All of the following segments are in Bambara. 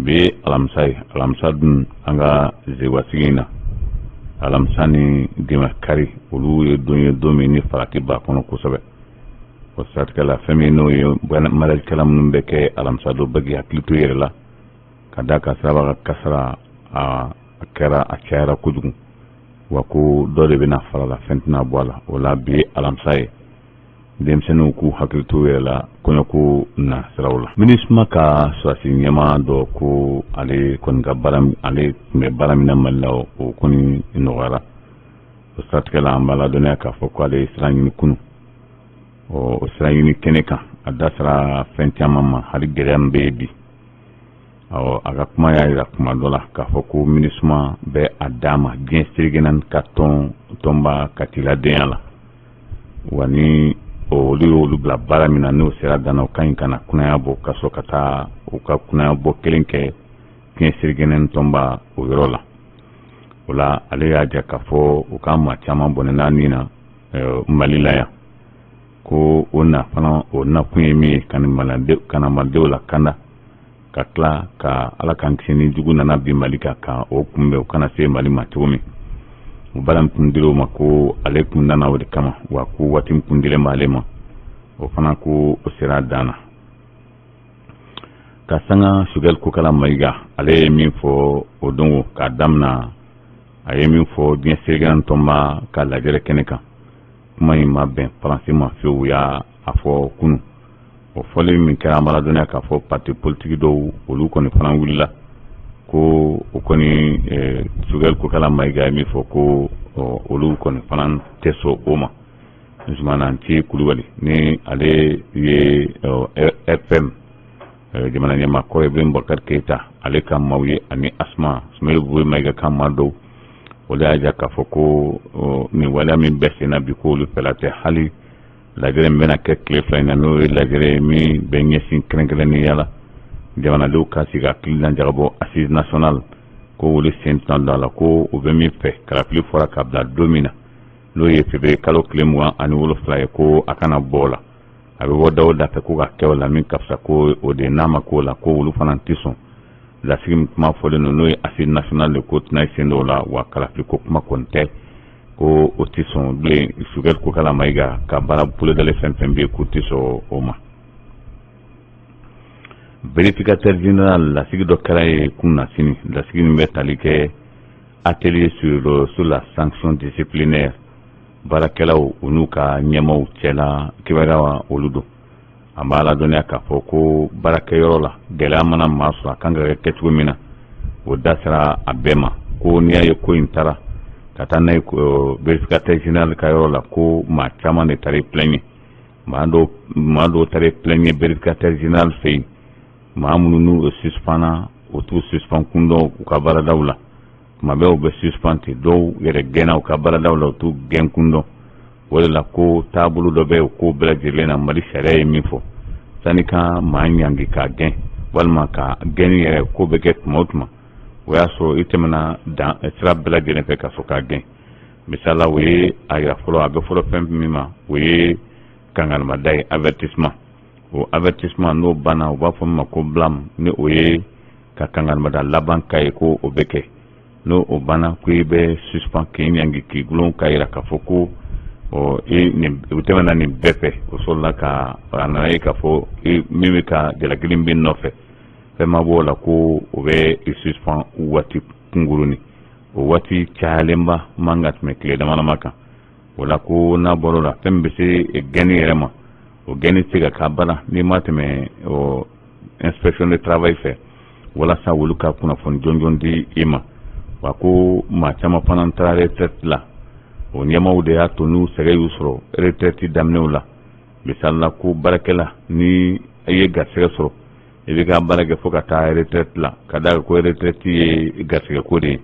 Bi ye alamisa ye, alamisa dun, an ka zewasigi in na, alamisa ni dimanche kari, olu ye don ye, don min ni farati b'a kɔnɔ kosɛbɛ. O siratigɛ la, fɛn min n'o ye mariagekɛla minnu bɛ kɛ alamisa don, bɛɛ k'i hakili to i yɛrɛ la, ka d'a kan siraba ka kasara a kɛra, a cayara kojugu, wa ko dɔ de bɛna fara la, fɛn tɛna bɔ a la. O la, bi ye alamisa ye, denmisɛnninw k'u hakili to yɛrɛ la kɔɲɔko na siraw la. MINUSMA ka sɔrɔdasi ɲɛmaa dɔ ko ale kɔni ka baara, ale tun bɛ baara min na Mali la, o kɔni nɔgɔyara. O siratigɛ la, an b'a ladɔnniya k'a fɔ ko ale ye sira ɲini kunun. O sira ɲini kɛnɛ kan, a da sera fɛn caman ma, hali gɛlɛya min bɛ yen bi. Ɔ, a ka kuma y'a jira kuma dɔ la k'a fɔ ko MINUSMA bɛ a d'a ma diɲɛ seleke naani ka tɔn tɔnba ka ciladenya la, wa ni olu y'olu bila baara min na, n'o sera dan na, o ka ɲi ka na kunaya bɔ, ka sɔrɔ ka taa u ka kunaya bɔ kelen kɛ diɲɛ seleke naani tɔnba o yɔrɔ la. O la, ale y'a jira k'a fɔ u ka maa caman bɔnɛna nin na Mali la yan, ko o na fana, o nakun ye min ye, ka na malidenw lakanda, ka tila ka Ala k'an kisi ni jugu nana bin Mali kan, ka o kunbɛn, o kana se Mali ma cogo min. O baara min kun dir'o ma, ko ale kun nana o de kama, wa ko waati min kun dilen b'ale ma, o fana ko o sera dan na. Ka sanga Choguel Kokala Mayiga, ale ye min fɔ o don k'a damina, a ye min fɔ diɲɛ seleke naani tɔnba ka lajɛrɛ kɛnɛ kan, kuma in ma bɛn Faransi ma fewu, y'a a fɔ kunun. O fɔli min kɛra, an b'a ladɔnniya k'a fɔ parti politique dɔw, olu kɔni fana wulila ko o kɔni Choguel Kokala Mayiga ye min fɔ, ko olu kɔni fana tɛ sɔn o ma. Zumana Nci Kulubali, ni ale ye RPM jamana ɲɛmaa kɔrɔ Ibrahim Boubacar Keita, ale ka maaw ye, ani Asma Soumaïla Bouye Mayiga ka maa dɔw, o de y'a jira k'a fɔ ko nin waleya min bɛ sen na bi, ko olu fɛla tɛ. Hali lajɛrɛ min bɛna kɛ tile 2 in na, n'o ye lajɛrɛ min bɛ ɲɛsin kɛrɛnkɛrɛnnenya la jamanadenw ka sigi hakilina jagabɔ, assise nationale, ko olu sen tɛna don a la. Ko u bɛ min fɛ, kalafili fɔra ka bila don min na, n'o ye février kalo tile 27 ye, ko a kana bɔ o la. A bɛ bɔ da o da fɛ, ko ka kɛ o la min ka fisa, ko o de n'a ma k'o la, ko olu fana tɛ sɔn. Lasigi min kuma fɔlen don, n'o ye assise nationale de, ko tɛna sen don o la, wa kalafili ko kuma kɔni tɛ, ko o tɛ sɔn bilen. Choguel Kokala Mayiga ka baara bolodalen fɛn fɛn bɛ yen, k'u tɛ sɔn o ma. Vérificateur général, lasigi dɔ kɛra ye kunasini, lasigi min bɛ tali kɛ atelier sur la sanction disciplinaire, baarakɛlaw u n'u ka ɲɛmaw cɛla kibaruya olu don. An b'a ladɔnniya k'a fɔ ko baarakɛyɔrɔ la, gɛlɛya mana maa sɔrɔ, a kan ka kɛ cogo min na, o da sera a bɛɛ ma. Ko n'i y'a ye ko in taara ka taa n'a ye vérificateur général ka yɔrɔ la, ko maa caman de taara plaigner, maa dɔw taara plaigner vérificateur général fɛ yen, maa minnu n'u suspendna, o t'u suspend kun dɔn u ka baaradaw la. Tuma bɛɛ u bɛ suspend ten, dɔw yɛrɛ gɛnna u ka baaradaw la, u t'u gɛn kun dɔn. O de la, ko taabolo dɔ bɛ yen, ko bɛɛ lajɛlen na, Mali sariya ye min fɔ, sani ka maa ɲangi k'a gɛn, walima ka gɛnni yɛrɛ ko bɛ kɛ tuma o tuma, o y'a sɔrɔ i tɛmɛna dan sira bɛɛ lajɛlen fɛ ka sɔrɔ k'a gɛn. Misala, o ye a yira fɔlɔ, a bɛ fɔlɔ fɛn min ma, o ye kangarimada ye, avertissement. O avertissement n'o banna, u b'a fɔ min ma ko blâme, ni o ye ka kangarimada laban ka ye, ko o bɛ kɛ. N'o o banna, ko i bɛ suspend, k'i ɲangi, k'i gulon, k'a yira k'a fɔ ko ɔ e nin u tɛmɛna nin bɛɛ fɛ, o sɔrɔla ka a nana ye k'a fɔ min bɛ ka jalakili min nɔfɛ, fɛn ma b'o la, ko o bɛ i suspend waati kunkurunin. O waati cayalenba man ka tɛmɛ tile dama dama kan. O la, ko n'a bɔra o la, fɛn min bɛ se gɛnni yɛrɛ ma, o gɛnni tɛ se ka k'a bala n'i ma tɛmɛ inspection de travail fɛ, walasa olu ka kunnafoni jɔnjɔn di i ma. Wa ko maa caman fana taara retraite la, o ɲɛmaaw de y'a to n'u sɛgɛ y'u sɔrɔ retraite daminɛw la. Misali la, ko baarakɛla, ni i ye garisɛgɛ sɔrɔ, i bɛ ka baara kɛ fo ka taa retraite la, ka d'a kan ko retraite ye garisɛgɛ ko de ye.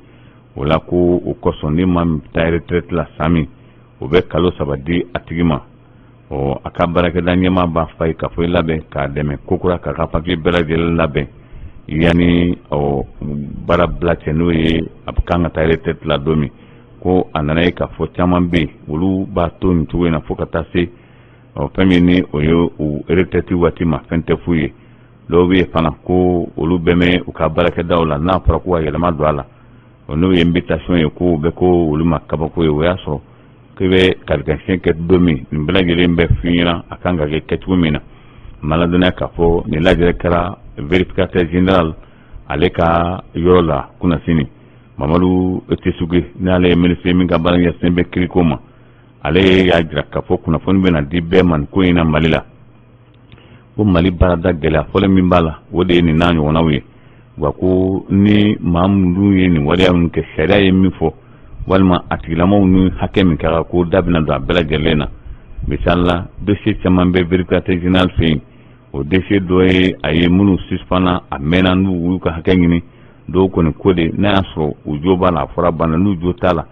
O la, ko o kosɔn, ni maa min taa retraite la san min, o bɛ kalo 3 di a tigi ma. Ɔ, a ka baarakɛda ɲɛmaa b'a fɔ a ye k'a fɔ i labɛn k'a dɛmɛ kokura k'a ka papiye bɛɛ lajɛlen labɛn yanni ɔ baara bila cɛ, n'o ye a kan ka taa retraite la don min. Ko a nana ye k'a fɔ caman bɛ yen, olu b'a to nin cogo in na fo ka taa se ɔ fɛn min ni o ye u retraite waati ma, fɛn tɛ f'u ye. Dɔw bɛ yen fana ko olu bɛ mɛn u ka baarakɛdaw la, n'a fɔra ko ka yɛlɛma don a la, o n'o ye mutation ye, ko bɛ ko olu ma kabako ye. O y'a sɔrɔ k'i bɛ kalikansiɲɛ kɛ don min, nin bɛɛ lajɛlen bɛ f'i ɲɛna a kan ka kɛ kɛcogo min na. An b'a ladɔnniya k'a fɔ nin lajɛrɛ kɛra vérificateur général ale ka yɔrɔ la kunasini. Mamadu Tesuge, n'ale ye minisiri min ka baara ɲɛsinnen bɛ kiriko ma, ale y'a jira k'a fɔ kunnafoni bɛna di bɛɛ ma nin ko in na Mali la, ko Mali baarada gɛlɛya fɔlɔ min b'a la, o de ye nin n'a ɲɔgɔnnaw ye. Wa ko ni maa minnu ye nin waleya ninnu kɛ, sariya ye min fɔ walima a tigilamɔgɔw ni hakɛ min ka kan, ko da bɛna don a bɛɛ lajɛlen na. Misali la, dossier caman bɛ vérificateur général fɛ yen. O dossier dɔ ye a ye minnu suspendra a mɛnna, n'u y'u ka hakɛ ɲini. Dɔw kɔni ko de n'a y'a sɔrɔ u jo b'a la, a fɔra banna, n'u jo t'a la,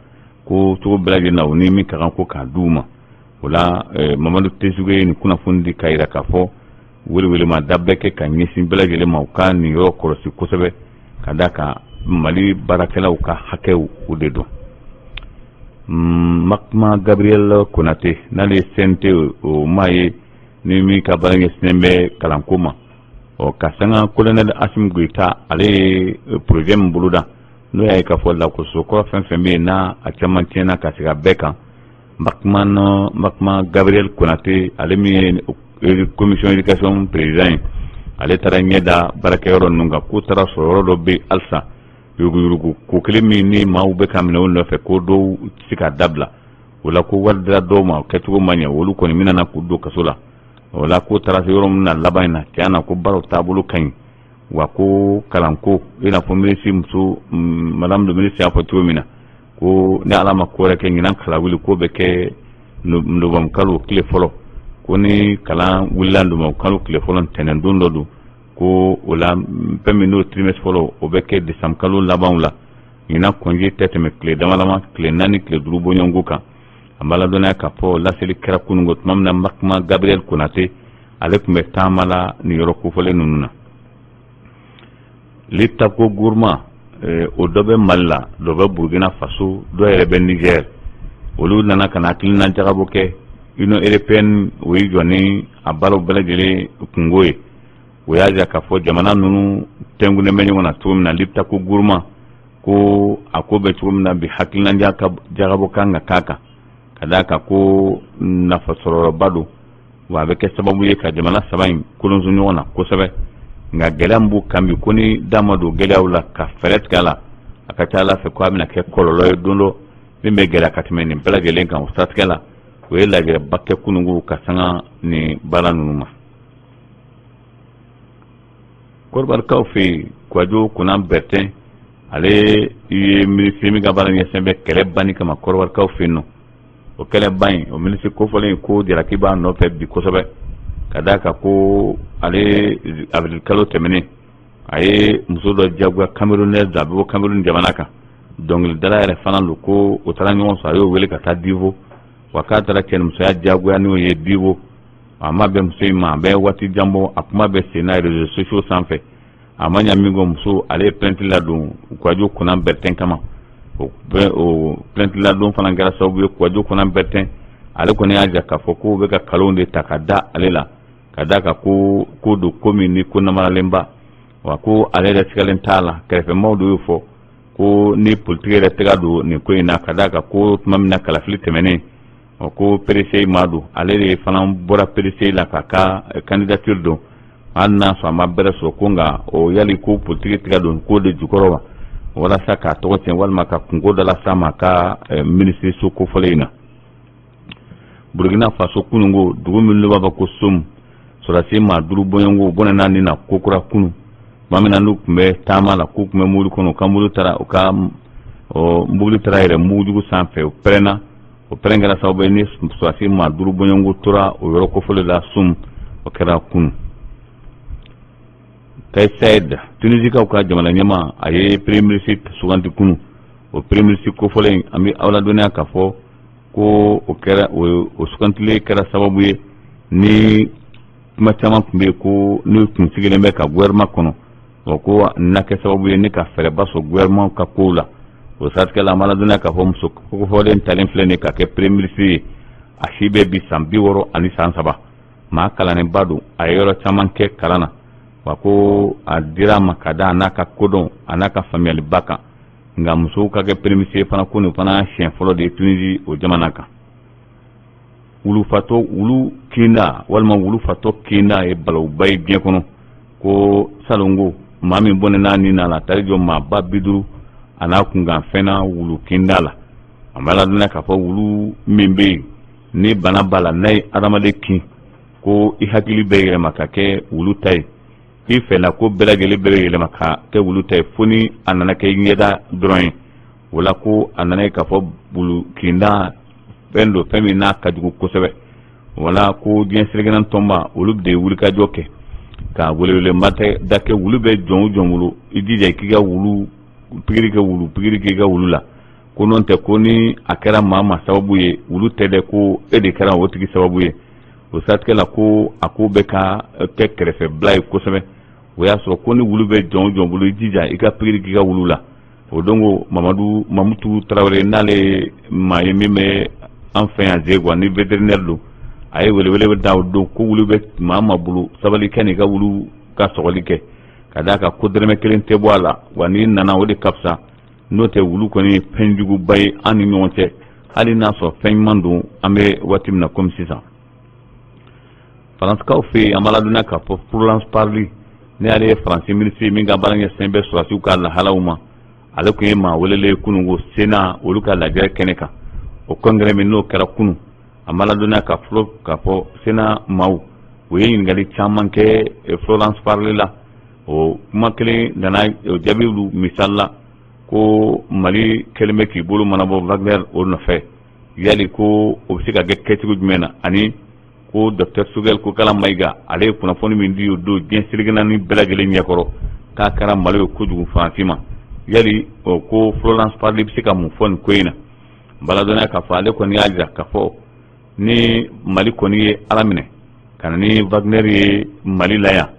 ko cogo bɛɛ lajɛlen na, u ni min ka kan, ko k'a d'u ma. O la, Mamadu Tesuge ye nin kunnafoni di k'a jira k'a fɔ welewelemada bɛ kɛ ka ɲɛsin bɛɛ lajɛlen ma, u ka nin yɔrɔ kɔlɔsi kosɛbɛ, ka d'a kan Mali baarakɛlaw ka hakɛw o de don. Makuma Gabriel Konate, n'ale ye CNT o maa ye ni min ka baara ɲɛsinnen bɛ kalanko ma, ɔ ka sanga colonel Asimi Goyita, ale ye projet min boloda, n'o y'a ye k'a fɔ lakɔliso kɔrɔ fɛn fɛn bɛ yen n'a a caman tiɲɛna, ka segin a bɛɛ kan. Makuma Gabriel Konate, ale min ye commission éducation président ye, ale taara ɲɛ da baarakɛyɔrɔ ninnu kan, k'u taara sɔrɔ yɔrɔ dɔ bɛ yen halisa, yuruguyurugu ko kelen min ni maaw bɛ ka minɛ o nɔfɛ, ko dɔw tɛ se k'a dabila. O la, ko wari dira dɔw ma, o kɛcogo ma ɲɛ, olu kɔni minɛna k'u don kaso la. O la, ko taara se yɔrɔ min na laban in na, tiɲɛ na, ko baaraw taabolo ka ɲi. Wa ko kalanko, i n'a fɔ minisiri muso, madame le ministre y'a fɔ cogo min na, ko ni Ala ma ko wɛrɛ kɛ, ɲinan kalan wuli ko bɛ kɛ novembre kalo tile fɔlɔ. Ko ni kalan wulila novembre kalo tile fɔlɔ, ntɛnɛn don dɔ don, ko o la fɛn min n'o trimestre fɔlɔ, o bɛ kɛ décembre kalo labanw la. Ɲinan congé tɛ tɛmɛ tile dama dama, tile 4, tile 5 bɔɲɔgɔnko kan. An b'a ladɔnniya k'a fɔ laseli kɛra kununko, tuma min na Makuma Gabriel Konate ale tun bɛ taama la nin yɔrɔ kofɔlen ninnu na. Liptako Gourma, o dɔ bɛ Mali la, dɔ bɛ Burkina Faso, dɔ yɛrɛ bɛ Niger. Olu nana ka na hakilina jagabɔ kɛ. Union européenne, o y'i jɔ ni a baaraw bɛɛ lajɛlen kungo ye. O y'a jira k'a fɔ jamana ninnu tɛnkunnen bɛ ɲɔgɔn na cogo min na. Liptako Gourma ko a ko bɛ cogo min na bi, hakilina jagabɔ kan ka k'a kan, ka d'a kan ko nafa sɔrɔyɔrɔba don, wa a bɛ kɛ sababu ye ka jamana saba in kolonso ɲɔgɔn na kosɛbɛ. Nka gɛlɛya min b'u kan bi, ko ni da ma don gɛlɛyaw la ka fɛɛrɛ tigɛ a la, a ka ca a la fɛ ko a bɛna kɛ kɔlɔlɔ ye don dɔ min bɛ gɛlɛya ka tɛmɛ nin bɛɛ lajɛlen kan. O siratigɛ la, o ye lajɛrɛba kɛ kununko ka sanga nin baara ninnu ma. Kɔdiwarikaw fɛ yen, Kwadwo Konan Bertin, ale ye minisiri min ka baara ɲɛsin bɛ kɛlɛ banni kama Kɔdiwarikaw fɛ yen nɔ. O kɛlɛba in, o minisiri kofɔlen, ko jalaki b'a nɔfɛ bi kosɛbɛ, ka d'a kan ko ale avril kalo tɛmɛnen, a ye muso dɔ jagoya, Camerounaise, a bɛ bɔ Cameroun jamana kan, dɔnkilidala yɛrɛ fana don, ko o taara ɲɔgɔn sɔrɔ, a y'o wele ka taa Divo. Wa k'a taara cɛnimusoya jagoya n'o ye Divo. A ma bɛn muso in ma, a bɛ waati jan bɔ, a kuma bɛ sen na réseaux sociaux sanfɛ. A ma ɲa min kɔ, muso ale ye plainte ladon Kwadwo Konan Bertin kama. O plainte ladon fana kɛra sababu ye, Kwadwo Konan Bertin ale kɔni y'a jira k'a fɔ ko bɛ ka kalon de ta ka da ale la, ka d'a kan ko ko don ko min ni ko namaralenba, wa ko ale yɛrɛ sigalen t'a la. Kɛrɛfɛmaaw de y'o fɔ ko ni politiki yɛrɛ tɛgɛ don nin ko in na, ka d'a kan ko tuma min na kalafili tɛmɛnen, ɔ ko PDCI ma don, ale de fana bɔra PDCI la k'a ka candidature don, hali n'a sɔrɔ a ma bɛrɛ sɔrɔ, ko nka o yali ko politiki tɛgɛ don ko de jukɔrɔ wa, walasa k'a tɔgɔ tiɲɛ walima ka kunko dɔ las'a ma ka minisiriso kofɔlen in na. Burkina Faso, kununko, dugu min b'a fɔ ko Soum, sɔrɔdasi maa 5 bɔɲɔgɔnko bɔnɛna ni na kokura kunu, tuma min na n'u tun bɛ taama la, k'u tun bɛ mobili kɔnɔ, u ka mobili taara u ka mobili taara yɛrɛ mugujugu sanfɛ, o pɛrɛnna. O pɛrɛn kɛra sababu ye ni sɔrɔdasi maa 5 bɔɲɔgɔnko tora o yɔrɔ kofɔlen la Soum. O kɛra kunu. Kais Saied, Tunisikaw ka jamana ɲɛmaa, a ye premier ministre suganti kunu. O premier ministre kofɔlen, an bɛ aw ladɔnniya k'a fɔ ko o kɛra, o sugantilen kɛra sababu ye ni kuma caman tun bɛ yen ko n'u tun sigilen bɛ ka gouvernement kɔnɔ, o ko na kɛ sababu ye ni ka fɛɛrɛba sɔrɔ gouvernement ka kow la. O siratigɛ la, an b'a ladɔnniya k'a fɔ muso kofɔlen talen filɛ nin ka kɛ premier ministre ye, a si bɛ bi san 63 san, maa kalannenba don, a ye yɔrɔ caman kɛ kalan na. Wa ko a dira a ma ka da a n'a ka kodɔn a n'a ka faamuyaliba kan. Nka musow ka kɛ premier ministre fana, ko nin fana siɲɛ fɔlɔ de ye Tunisie o jamana kan. Wulufatɔ, wulu kinda walima wulufatɔ kinda ye balawuba ye diɲɛ kɔnɔ. Ko salongo maa min bɔnɛ n'a ni na la, taari jɔ maaba 50 a n'a kunkan fɛn na wulu kinda la. An b'a ladɔnniya k'a fɔ wulu min bɛ yen ni bana b'a la, n'a ye adamaden kin, ko i hakili bɛ yɛlɛma ka kɛ wulu ta ye, i fɛla ko bɛɛ lajɛlen bɛɛ bɛ yɛlɛma ka kɛ wulu ta ye, fo ni a nana kɛ ɲɛda dɔrɔn ye. O la ko a nana ye k'a fɔ wulu kinda fɛn don, fɛn min n'a ka jugu kosɛbɛ. Wala ko diɲɛ seleke tɔnba, olu de ye wulikajɔ kɛ ka welewelema da kɛ. Wulu bɛ jɔn o jɔn bolo, i jija i k'i ka wulu pikiri kɛ, wulu pikiri k'i ka wulu la, ko n'o tɛ ko ni a kɛra maa ma sababu ye, wulu tɛ dɛ, ko e de kɛra o tigi sababu ye. O siratigɛ la, ko a ko bɛ ka kɛ kɛrɛfɛbila ye kosɛbɛ. O y'a sɔrɔ ko ni wulu bɛ jɔn o jɔn bolo, i jija i ka pikiri k'i ka wulu la. O don ko Mamadu Mamutu Tarawele, n'ale ye maa ye min bɛ an fɛ yan Zeguwa, ni vétérinaire don, a ye welewele da o don ko wulu bɛ maa ma bolo, sabali kɛ n'i ka wulu ka sɔgɔli kɛ, ka d'a kan ko dɔrɔmɛ kelen tɛ bɔ a la. Wa n'i nana, o de ka fisa. N'o tɛ, wulu kɔni ye fɛn juguba ye an ni ɲɔgɔn cɛ, hali n'a sɔrɔ fɛn ɲuman don an bɛ waati min na komi sisan. Faransikaw fɛ yen, an b'a ladɔnniya k'a fɔ Florence Parly, ne ale ye Faransi minisiri min ka baara ɲɛsinnen bɛ sɔrɔdasiw ka lahalaw ma, ale tun ye maa welelen kununko Sénat olu ka lajɛrɛ kɛnɛ kan. O congrès min n'o kɛra kunun, an b'a ladɔnniya k'a fɔ Sénat maaw, u ye ɲininkali caman kɛ Florence Parly la. O kuma kelen nana o jaabi misali la ko Mali kɛlen bɛ k'i bolo manabɔ Wagner o nɔfɛ, yali ko o bɛ se ka kɛ kɛcogo jumɛn na? Ani ko docteur Choguel Kokalla Maïga, ale ye kunnafoni min di o don diɲɛ seleke naani bɛɛ lajɛlen ɲɛkɔrɔ, k'a kɛra malo ye kojugu Faransi ma, yali ko Florence Parly bɛ se ka mun fɔ nin ko in na? Baladɔnniya k'a fɔ ale kɔni y'a jira k'a fɔ ni Mali kɔni ye Ala minɛ ka na ni Wagner ye Mali la yan,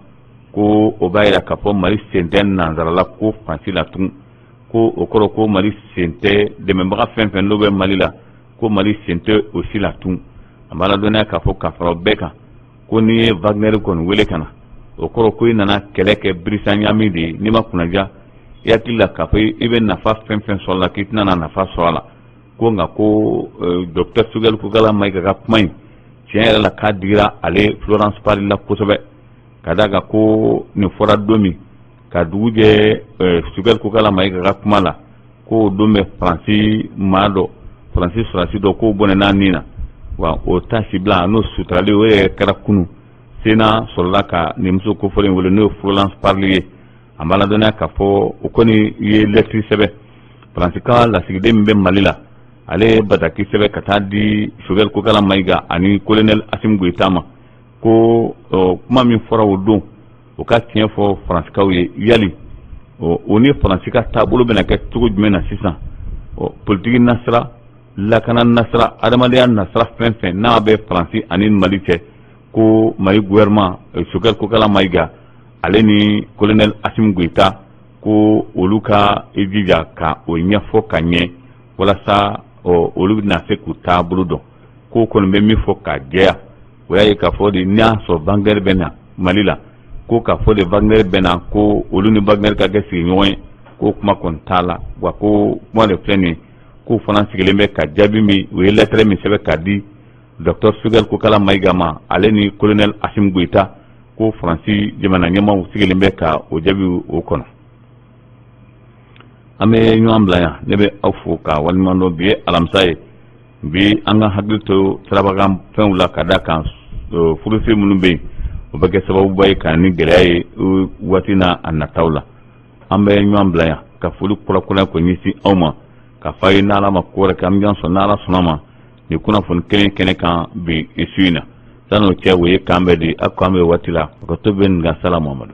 ko o b'a jira k'a fɔ Mali sen tɛ nansarala ko fansi la tugun. Ko o kɔrɔ ko Mali sen tɛ dɛmɛbaga fɛn fɛn n'o bɛ Mali la, ko Mali sen tɛ o si la tun. An b'a ladɔnniya k'a fɔ ka fara o bɛɛ kan, ko n'i ye Wagner kɔni wele ka na, o kɔrɔ ko i nana kɛlɛ kɛ birisa ɲami de ye. N'i ma kunnaja, i hakili la k'a fɔ i bɛ nafa fɛn fɛn sɔrɔ a la, k'i tɛna na nafa sɔrɔ a la. Ko nka ko docteur Choguel Kokalla Maïga ka kuma in, tiɲɛ yɛrɛ la, k'a digira ale Florence Parly la kosɛbɛ, ka d'a kan ko nin fɔra don min ka dugu jɛ, Choguel Kokalla Maïga ka kuma la, ko don bɛ Faransi maa dɔ, Faransi sɔrɔdasi dɔ, k'o bɔnɛ n'a nin na. Wa o tasibila n'o suturali, o yɛrɛ kɛra kunun. Sénat sɔrɔla ka nin muso kofɔlen wele, n'o ye Florence Parly ye. An b'a ladɔnniya k'a fɔ o kɔni ye lɛtiri sɛbɛn, Faransi ka lasigiden min bɛ Mali la, ale ye bataki sɛbɛn ka taa di Choguel Kokalla Maïga ani colonel Assimi Goïta ma, ko kuma min fɔra o don, o ka tiɲɛ fɔ Faransikaw ye. Yali o ni Faransi ka taabolo bɛna kɛ cogo jumɛn na sisan? Politiki nasira, lakana nasira, adamadenya nasira, fɛn fɛn n'a bɛ Faransi ani Mali cɛ, ko Mali gouvernement, Choguel Kokalla Maïga ale ni colonel Assimi Goïta, ko olu ka i jija ka o ɲɛfɔ ka ɲɛ, walasa olu bɛna se k'u taabolo dɔn. Ko kɔni bɛ min fɔ ka jɛya, o y'a ye k'a fɔ de n'i y'a sɔrɔ Wagner bɛ na Mali la, ko k'a fɔ de Wagner bɛ na, ko olu ni Wagner ka kɛ sigiɲɔgɔn ye, ko kuma kɔni t'a la. Wa ko kuma de filɛ nin ye, k'o fana sigilen bɛ ka jaabi min, u ye lɛtɛrɛ min sɛbɛn k'a di docteur Choguel Kokalla Maïga ma, ale ni colonel Assimi Goïta, ko Faransi jamana ɲɛmaaw sigilen bɛ ka o jaabi o kɔnɔ. An bɛ ɲɔgɔn bila yan. Ne bɛ aw fo ka waleɲuman dɔn. Bi ye alamisa ye. Bi an ka hakili to sirabakan fɛnw la, ka da kan furusen minnu bɛ yen, o bɛ kɛ sababuba ye ka ni gɛlɛya ye waati n'a a nataw la. An bɛ ɲɔgɔn bila yan ka foli kurakuraya ko ɲɛsin aw ma, ka fɔ a ye n'Ala ma ko wɛrɛ kɛ, an bɛ ɲɔgɔn sɔrɔ n'Ala sɔnna ma nin kunnafoni kelen kɛnɛ kan bi su in na. San'o cɛ, o ye k'an bɛɛ di aw k'an bɛ waati la o ka to bɛ nin ka sala Mamadu.